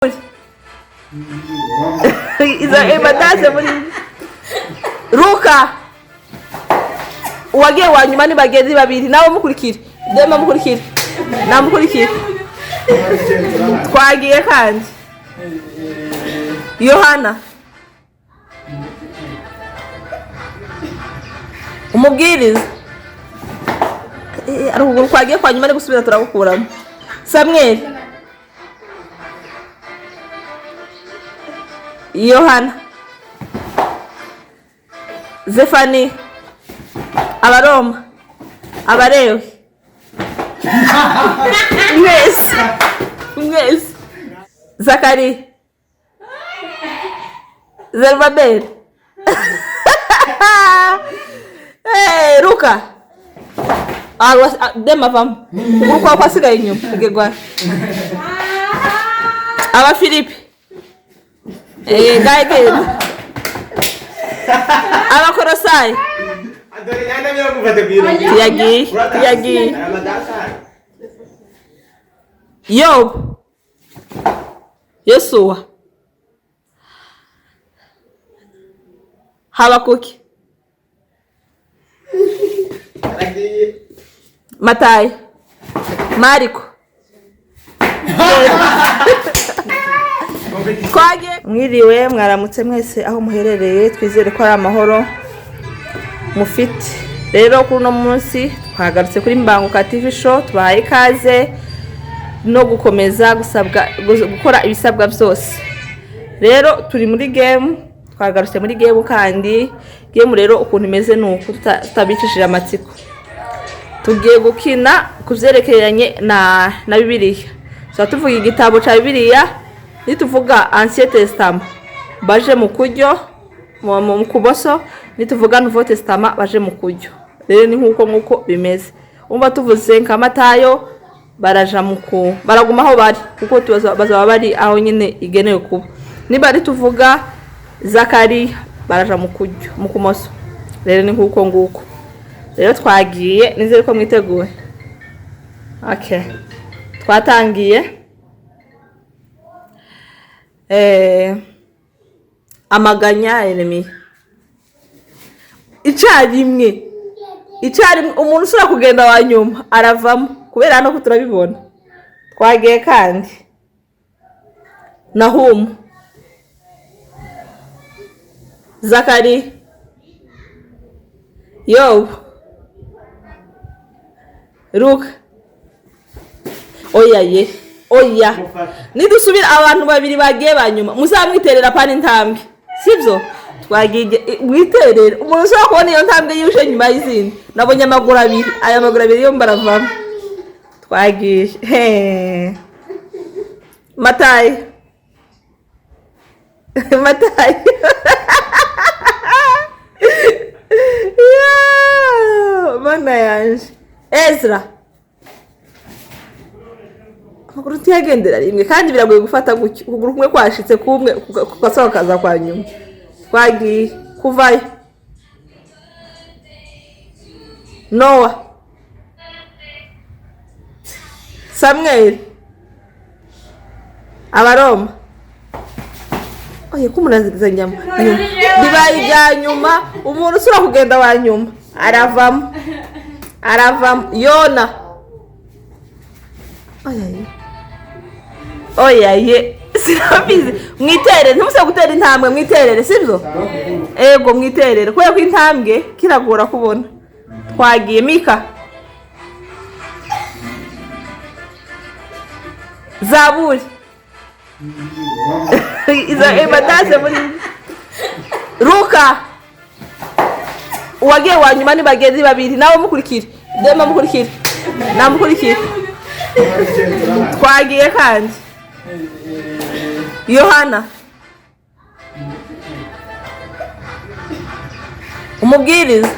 Izo badaze muri Ruka. Uwagiye wa nyuma ni bagenzi babiri, nawe mukurikire. Dema mukurikire, namukurikire. Twagiye kandi. Yohana umubwiriza. Ari ukuguru kwagiye kwa nyuma, ari gusubira turagukuramo. Samweli, Yohana, Zefani, Abaroma, Abarewi. Mwese mwese. Zakariya, Zerubabeli. Hey, Ruka. Dema vamo. Ukuguru kwawe kwasigaye inyuma. Igegwa. Abafilipi. Ngahe genda. Abakorosayi. Yagiye, yagiye. Yobu. Yosuwa. Habakuki. Matayo. Mariko. Twagiye. Mwiriwe, mwaramutse mwese aho muherereye, twizere ko ari amahoro mufite. Rero kuri uno munsi twagarutse kuri Mbanguka TV Show, tubahaye ikaze no gukomeza gusabwa gukora ibisabwa byose. Rero turi muri game, twagarutse muri game, kandi game rero ukuntu imeze ni uku, tutabicishije amatsiko. Tugiye gukina ku byerekeranye na Bibiliya. Tuba tuvuga igitabo cya Bibiliya, nituvuga Ancien Testament baje mu kuryo, mu kuboso, nituvuga Nouveau Testament baje mu kuryo. Rero ni nkuko bimeze. Umva tuvuze nka Matayo baraja mu ku baraguma aho bari, kuko bazaba bari aho nyine igenewe kuba. Niba ari tuvuga Zakariya baraja mu kuryo, mu kumoso. Rero ni nkuko nguko. Rero twagiye, nizere ko mwiteguye. Okay. Twatangiye. Amaganya Yeremiya. Icyarimwe. Icyarimwe umuntu ushobora kugenda wa nyuma aravamo, kubera hano ko turabibona. Twagiye kandi. Nahumu. Zakariya. Yobu. Ruka. Oya ye. Oya. Nidusubira abantu babiri bagiye banyuma, muzamwiterera pani intambwe. Sibyo? Twagiye mwiterera. Umuntu ushobora kubona iyo ntambwe yuje nyuma y'izindi. Nabonye amaguru abiri. Aya maguru abiri yo mbaravamo. Twagiye. He. Matayo. Matayo. Yeah, mana yanje. Ezra. Amaguru ntiyagendera rimwe, kandi biragoye gufata gutyo. Ukuguru kumwe kwashitse kumwe kugasohoka kaza kwa nyuma. Twagiye kuvayo. Noah. Samuel. Abaroma. Oye, ko umuntu nyama. Bibaye ibya nyuma, umuntu usubira kugenda wa nyuma aravamo. Aravamo. Yona. Oya ye. Oya ye. Sinabizi. Mwiterere, ntimusaba gutera intambwe, mwiterere, sibyo? Ego mwiterere, kubera ko intambwe kiragora kubona. Twagiye Mika. Zaburi. Izo badaze muri Ruka. Uwagiye wa nyuma ni bagenzi babiri, nawe mukurikire. Dema mukurikire, namukurikire. Twagiye kandi. Yohana umubwiriza.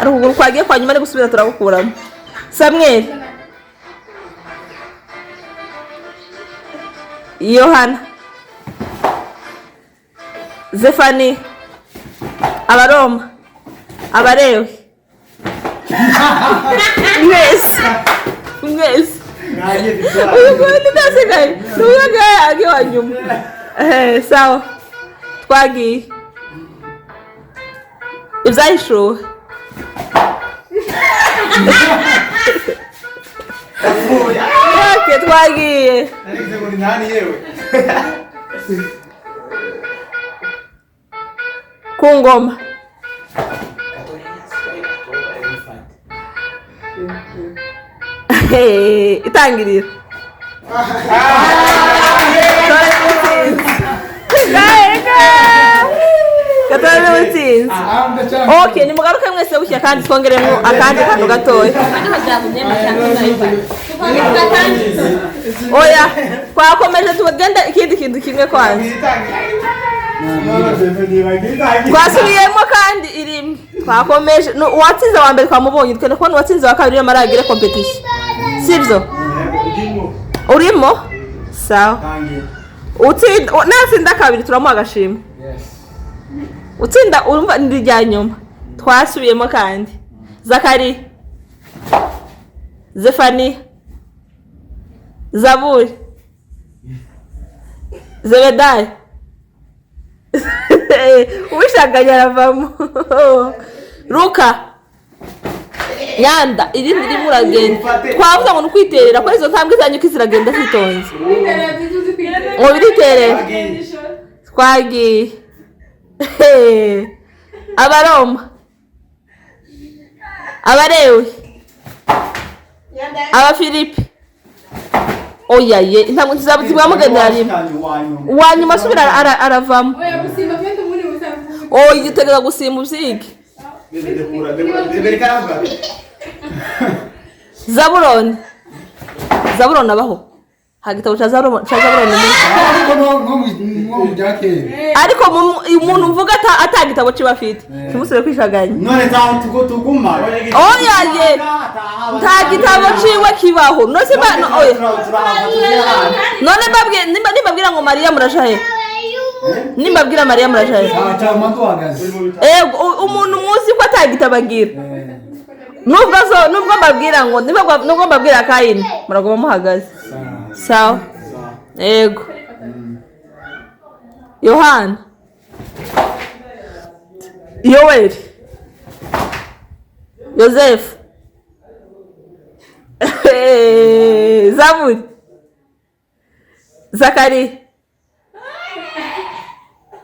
Ari ukuguru kwagiye kwa nyuma, ari gusubira turagukuramo. Samweli, Yohana, Zefani, Abaroma, Abarewi. Mwese mwese. Uyu nguyu ntasigaye, ni uyu nguyu agiye wa nyuma. Sawa, twagiye. Ibyahishuwe. Okay, twagiye. Ku ngoma. Itangiriro. Gatore n'ubutsinzi. Okay, nimugaruke mwese bushya kandi twongeremo akandi kantu gatoya. Oya, twakomeje tugenda ikindi kintu kimwe kwanza. Twasubiyemo kandi irimwe. Twakomeje. Uwatsinze wa mbere twamubonye, twende kubona uwatsinze wa kabiri yamara agire competition. Sibyo? Urimo? Sawa. Utsinda, natsinda kabiri turamuha agashimwe. Utsinda urumva ni irya nyuma. Twasubiyemo kandi. Zakari, Zefani, Zaburi, Zebedayi. Uwishakanye aravamo. Luka. Nyanda, irindi rimwe uragenda. Twavuze ngo ni ukwiterera, ko izo ntambwe zanyu ko ziragenda zitonze. Ngo biriterera. Twagiye. Abaroma, Abalewi, Abafilipi. Oya ye, intambwe ntizabuzibwa rimwe. Uwa nyuma asubira aravamo. Oya, utegeka gusimba ubyige. Zabuloni. Zabuloni abaho. Ha gitabo cha Zabuloni ariko umuntu mvuga ata gitabo kiba afite kimusubire kwishaganya. None tuguma. Oya ye, nta gitabo ciwe kibaho. None ba oya. None babwiye nimbabwira ngo Mariya muraja he? Nimbabwira Mariya muraja he? Umuntu muzi ko ata gitabo agira. Nubwo mbabwira ngo nubwo mbabwira Kayini muragoma muhagaze. Sawa. Yego. Yohana, Yoweri, Yozefu, Zaburi, Zakariya,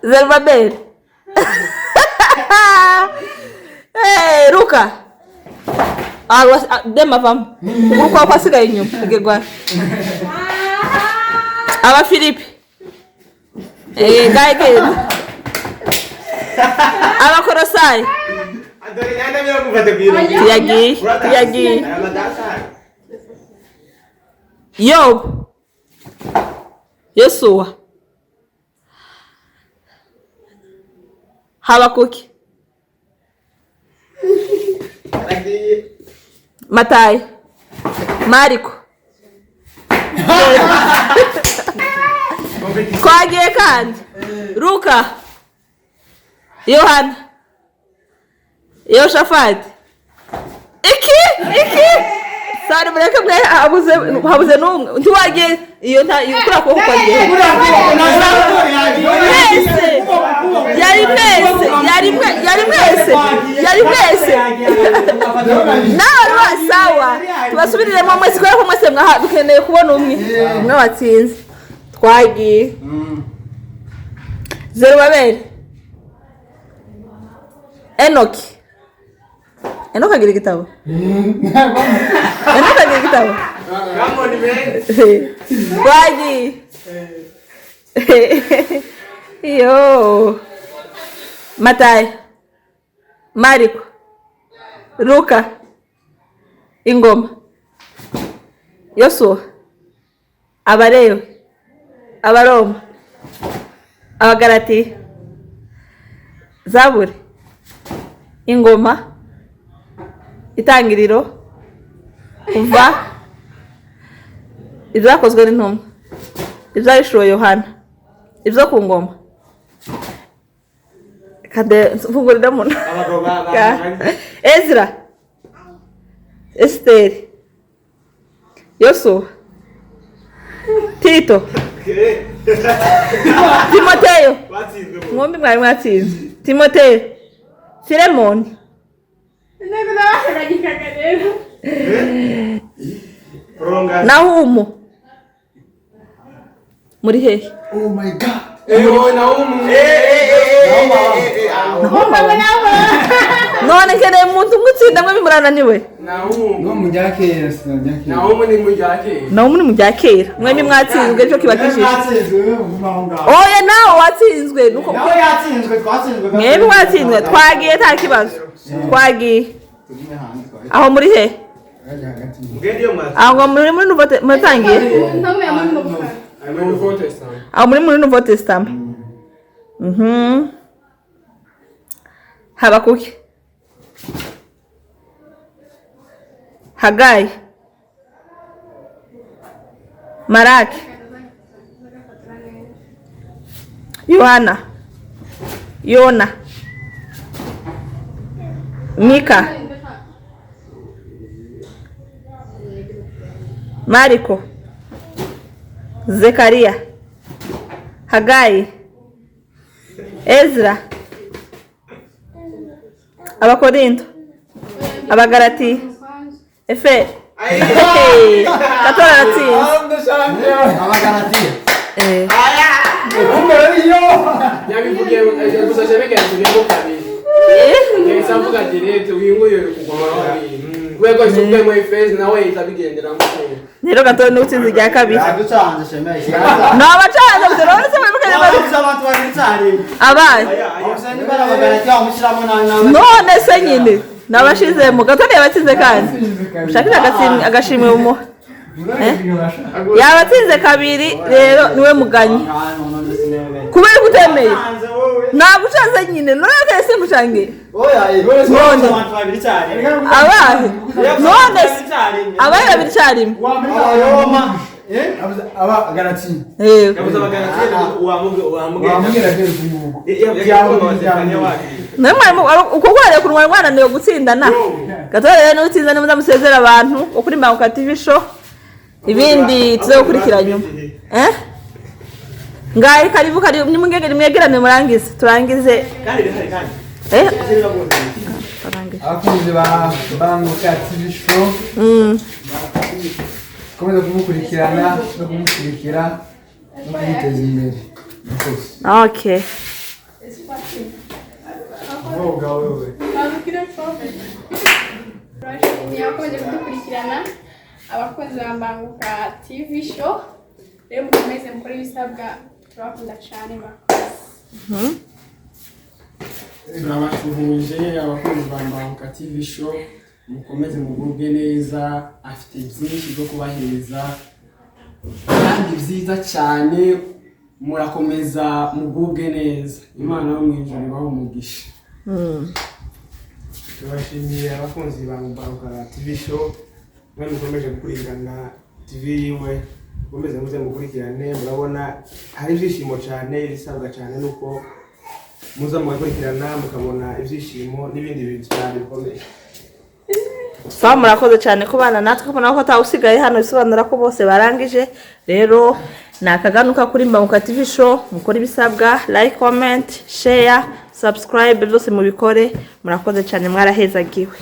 Zerubabeli, Luka. Dema avamo. Ukuguru kwawe kwasigaye inyuma. Abafilipi. Genda. Abakorosayi. Tuyagiye. Yobu, Yosuwa, Habakuki, Matayo, Mariko. Twagiye kandi. Luka, Yohana, Yehoshafati. Iki sari mureke mwe habuze n'umwe ntiwagiye iyo nta kuri ako kwagiye mwese yari mwese yari mwese yari mwese nawe sawa tubasubiriremo mwese kubera ko mwese mwaha dukeneye kubona umwe umwe watsinze. Twagiye. Zerubabeli, Enoki. Enoki agira igitabo. Enoki agira igitabo. Twagiye. Yo. Matayo, Mariko, Luka, Ingoma, Yosuwa, Abalewi, Abaroma, Abagalatiya, Zaburi, Ingoma, Itangiriro, Kuva, Ibyakozwe n'intumwa, Ibyahishuwe Yohana, Ibyo ku ngoma. Kade mfungurira muno. Ezra, Esiteri, Yosuwa, Tito, Timoteyo. Mwombi mwari mwatsinze. Timoteyo, Filemoni. Ntabwo nabahangayikaga rero. Nahumu. Muri hehe? Oh my God. Eyo, Nahumu. None nkeneye umuntu umwe utsinda, mwe murananiwe. Nahumu. No mu rya kera, sinarya. Nahumu ni mu rya kera. Nahumu ni mu rya kera. Mwembi mwatsinzwe, nicyo kiba kishije. Mwatsinzwe, muguma aho ngaho. Oya, nawe watsinzwe nuko. Nawe yatsinzwe, twatsinzwe. Mwembi mwatsinzwe, twagiye, nta kibazo, twagiye. Tugume hanze twaje. Aho muri he? Hajya hagati. Aho ngo muri Nouveau muratangiye. Ntamuye muri Nouveau. Ari muri Nouveau Testament. Aho muri Nouveau Testament. Habakuki, Hagayi, Maraki, Yohana, Yona, Mika, Mariko, Zekariya, Hagayi, Ezra, Abakorinto, Abagalatiya, Efe. Gatora aratsinze. Abagalatiya. Eh. Yabivugiye gusa shemeke yasubiyemo kabiri. Yahise avuga ati rero uyu nguyu uri kugwa babiri. Kubera ko yasubiyemo muri Efezi nawe yahita abigenderamo. Rero Gatora niwe utsinze irya kabiri. Yaducanze, Shemeshi. Ni abacanze gusa, urabona se muri Wabuze abantu babiri icyarimwe. Abaye. Wabuze niba ari Abagalatiya wamushyiramo na None se nyine nabashizemo, Gatora yabatsinze kandi ushakire agashimwe bumuha. Yabatsinze kabiri, rero niwe muganyi. Kubera ko utemeye ntabwo ucanze nyine, none simucange. Oya, None. abantu babiri icyarimwe. Abahe none se? Abahe babiri icyarimwe? Abaroma. Aba Galatiya. Yego. Wamubwira kera ukunguku. Nawe mwarimu uko guharira ukuntu mwari mwananiwe gutsindana. Gatora rero niwe utsinze, nimuza musezera abantu ukuri Mbanguka TV Show, ibindi tuze gukurikira nyuma. Eh, ngahe, karibu karibu, nimwegere mwegerane, murangize, turangize. Eh, turangize. Abakunzi ba Banguka TV Show, komeza kumukurikirana no kumushyigikira no kumuteza imbere. Murakoze. Okay. Woga wewe. Turashimiye abakomeje kudukurikirana, abakunzi ba Mbanguka TV Show. Rero mukomeze mukore ibisabwa, turabakunda cyane, murakoze. Turabasuhuje abakunzi ba Mbanguka TV Show, mukomeze mugubwe neza, afite byinshi byo kubahereza kandi byiza cyane. Murakomeza mugubwe neza, Imana yo mu ijuru ibahe umugisha. Turabashimiye abakunzi ba Mbanguka TV Show, mwe mukomeje gukurikirana TV yiwe, mukomeze muze mukurikirane. Murabona hari ibyishimo cyane, ibisabwa cyane nuko muza mugakurikirana mukabona ibyishimo n'ibindi bintu cyane bikomeye. Sawa, murakoze cyane kubana natwe. Kubona ko atawusigaye hano bisobanura ko bose barangije. Rero ni akaganuka kuri Mbanguka TV Show. Mukore ibisabwa: like, comment, share, subscribe, byose mubikore. Murakoze cyane, mwarahezagiwe.